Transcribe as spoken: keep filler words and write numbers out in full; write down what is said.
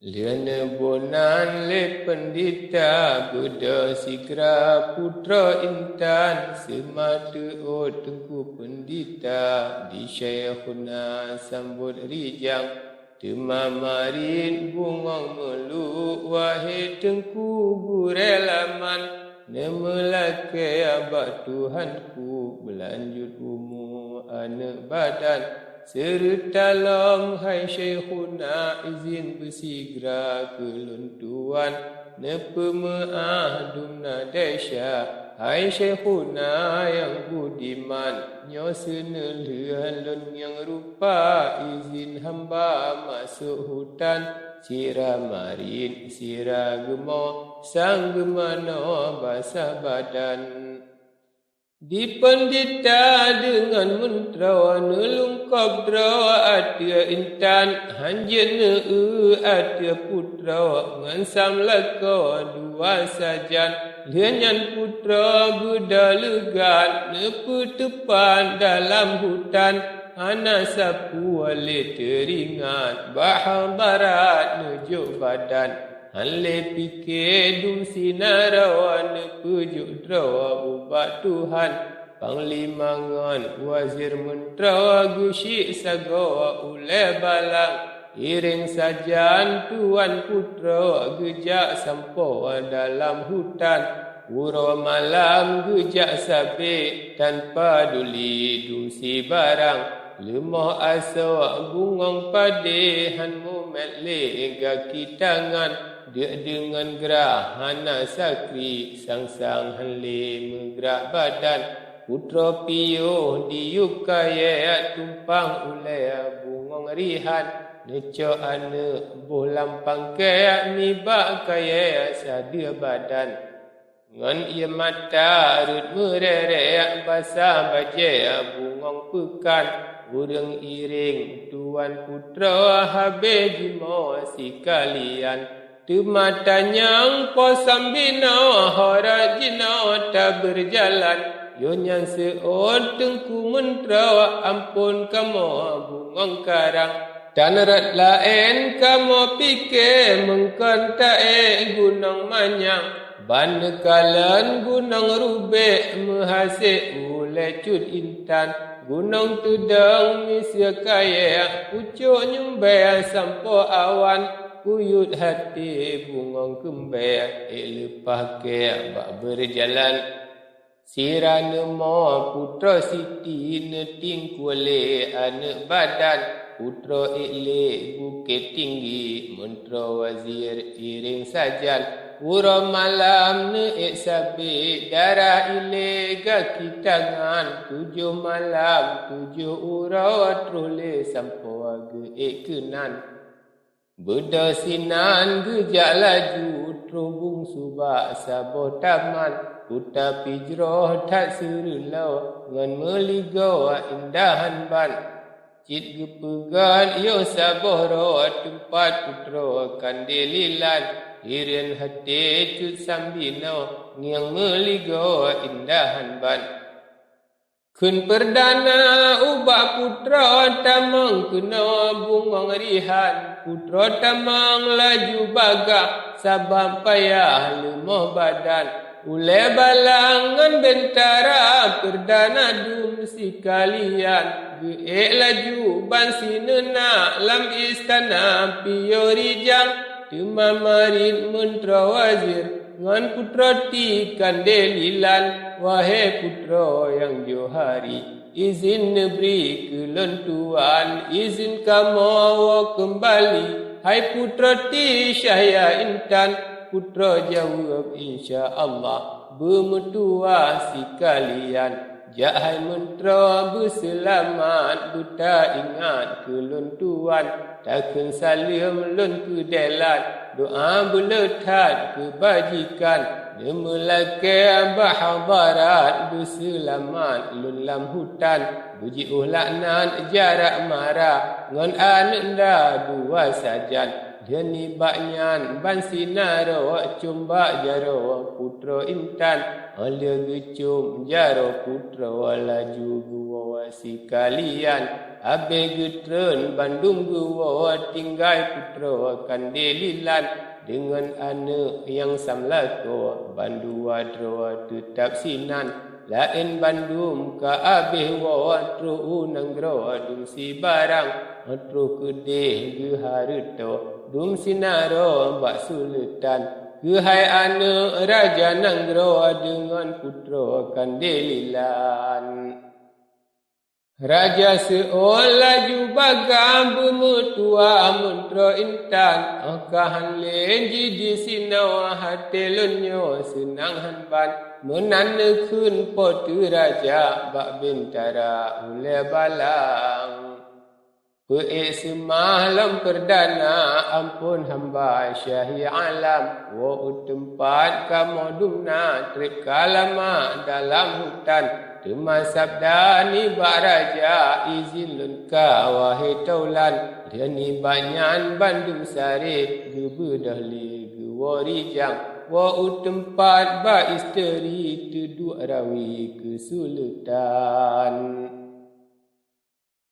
Lheueh neuboh nan lé peundita, beudôh sigra putroe intan, seuma teuôt Teungku Peundita di Syaikhuna sambot rijang. Teuma marit bungöng meuluek, wahé Teungku gurée laman, neumeulakée bak Tuhanku, beulanjut umu aneuëk badan. Seureuta lom hai Syaikhuna, izin beusigra keu lôn tuan, neupeumeuáh dum na desya. Hai Syaikhuna nyang budiman, nyoe seuneulheueh lôn ngieng rupa, izin hamba masôk hutan, sira marit, sira geumoe, sang geumanoe basah badan. Di peundita deungon meuntroe, neulungkôb droe ateueh intan, hanjeuet neueu ateueh putroe, ngon sam lakoe dua sajan. Lheueh nyan putroe beudôh leugat, neupeuteupat dalam hutan, hana sapeue lé teuringat, bak hadarat neujok badan. Hán lé pike dum sinaroe, neupeujok droe ubak Tuhan. Panglima ngon wazir meuntroe, geusyik sagoe ulée balang. Iréng sajan tuan putroe, geujak sampoe dalam hutan. Uroe malam geujak sabe, tanpa duli dum sibarang. Leumoh asoe bungöng padé, hán mumet lé gaki tangan. Deuk deungon grah hana sakri, sang-sang hán lé meugrak badan. Putroe piôh diyueb kayée, tumpang ulée bungöng rihan. Neucok aneuëk boh lam pangkée, nibak kayée sadeue badan. Ngon ié mata rhot meurérek, basah bajée bungöng peukan. Ureuëng iréng tuan putroe, habéh jimoe sikalian. Teuma tanyong po sambinoe, horot jinoe tabeurjalan. Yoh nyan seuôt Teungku meuntroe, amphon kamoe bungöng karang. Tan rot laén kamoe pike, meungkon taék gunöng manyang. Ban neukalon gunöng rubek, meuhasé ulée cut intan. Gunöng teudong miseue kayée, pucok nyumbée sampoe awan. Kuyut haté bungöng keumbée, ék leupah kée bak beurjalan. Sira neumoe putroe siti, neutingkue lé aneuëk badan. Putroe ék lé Bukét Tinggi, meuntroe wazir iréng sajan. Uroe malam neuék sabe, darah ilée gaki tangan. Tujoh malam tujoh uroe, troh lé sampoe geuék keunan. Beudôh sinan geujak laju, troh bungsu bak saboh taman. Kuta pih jroh that seureuloe, ngon meuligoe indahan ban. Cit geupeugét yoh saboh droe, teumpat putroe kandé lilan. Hireuen haté cut sambinoe, ngieng meuligoe indahan ban. Kheun peurdana ubak putroe tamong keunoe bungöng rihan. Putroe tamong laju bagah, sabab payah leumoh badan. Ulée balang ngon bentara, peurdana dum sikalian. Geuék laju ban sineunak, lam istana piôh rijang. Teuma marit meuntroe wazir, ngon putroe ti kandé lilan. Wahé putroe nyang johari, izin neubri keu lôn tuan, izin kamoe woe keumbali. Hai putroe ti syahya intan, putroe jaweueb insya Allah, beumeutuwah sikalian. Jak hai meuntroe beuseulamat, beutaingat keu lôn tuan. Takheun saleuem lôn keu deelan, doá beuleueh that keu bajikan. Neumeulakée bak hadarat, beuseulamat lôn lam hutan. Beujiôh laknat jarak mara, ngon aneuëk nda dua sajan. Lheueh nibak nyan ban sinaroe, cumbak jaroe putroe intan. Óh lheueh geucom jaroe putroe, laju geuwoe Sikalian abéh geutreun bandum geuwoe, tinggai putroe Kandelilan deungon aneuëk nyang sam lakoe. Bandua droe teutab sinan, laén bandum ka abéh woe, troh u nanggroe dum sibarang, troh keudeh geuhareutoe dum sinaroe bak suleutan. Keuhai aneuëk raja nanggroe deungon putroe Kandelilan. Raja Seuôn laju bagaih beumeutuah meuntroe intan, óh ka han lé jih disinoe, até lôn nyoe seunang han ban, meunan neukheun Po teu Raja bak bintara ulée balang. Peuék seumah lom peurdana, amphon hamba syahi alam, woe u teumpat kamoe dum na, treb ka lama dalam hutan. Teuma sabda nibak raja, izin lôn ka wahé taulan. Lheueh nibak nyan bandum saré, geubeudôh lé geuwoe rijang, woe u teumpat bak isteri, teuduek rawi keu suleutan.